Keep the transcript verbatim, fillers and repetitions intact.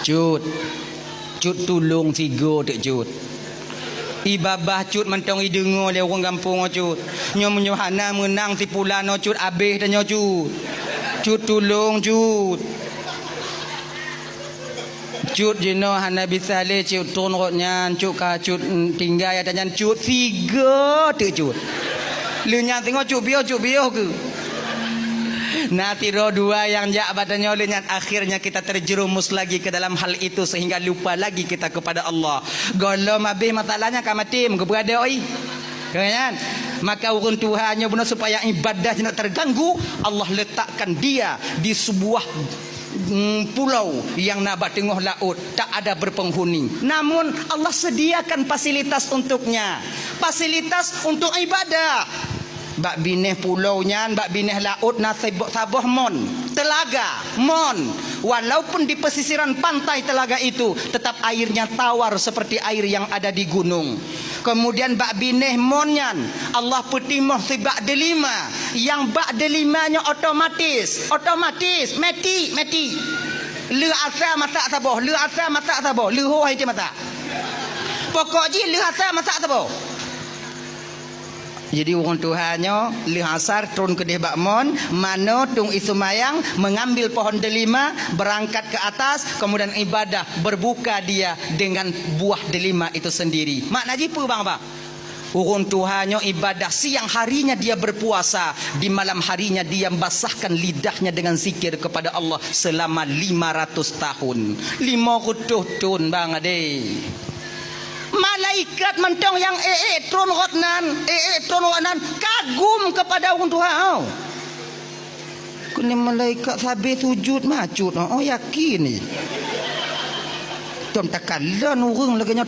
Cut. Cut, tulông sigoe teuk, Cut. Ié babah Cut mantong ideungoe lé ureuëng gampông nyoe, Cut. Nyoe meunyoe hana meunang si pulan nyoe, Cut, abéh tanyoe, Cut. Cut, tulông, Cut. Cut jinoe hana bisa lé, Cut, tron rot nyan, Cut, ka Cut, mm, tinggai ata nyan, Cut, sigoe teuk, Cut. Lheueh nyan teungoh Cut piôh, Cut piôh keuh. Na sidroe dua nyang jak bak tanyoe, lheueh nyan akhirnya kita terjerumus lagi ke dalam hal itu sehingga lupa lagi kita kepada Allah. Gohlom abéh masalahnya ka maté, meukeubeuadoi. Kan? Maka ureuëng tuha nyoe bunoe supaya ibadah jinoe terganggu, Allah letakkan dia di sebuah, mm, pulau yang na bak teungoh laut, tak ada berpenghuni. Namun Allah sediakan fasilitas untuknya. Fasilitas untuk ibadah. Bak binéh pulau nyan, bak binéh laut na sebo-, saboh mon, telaga, mon. Walaupun di pesisiran pantai telaga itu, tetap airnya tawar seperti air yang ada di gunung. Kemudian bak binéh mon nyan, Allah peutimoh sibak delima. Nyang bak delima nyoe otomatis, otomatis, meti, meti. Lheueh asa masak saboh, lheueh asa masak saboh, lheueh ho hai masak. Pokok jih lheueh asa masak saboh. Jadi ureuëng tuha nyoe lheueh asar tron keudeh bak mon, manoe tueng ie seumayang, mengambil pohon delima, berangkat ke atas, kemudian ibadah, berbuka dia dengan buah delima itu sendiri. Makna jih peue bang, bang? Ureuëng tuha nyoe ibadah, siang harinya dia berpuasa, di malam harinya dia basahkan lidahnya dengan zikir kepada Allah selama lima ratus tahun. Lima ratus thon bang, adé. Malaikat mantong nyang ék-ék tron rot nan, ék-ék tron rot nan, kagum kepada ureuëng tuha nyoe. Keuneuk malaikat sabe sujud macut, oh, yakin ni. Tom takalon ureuëng lagée nyoe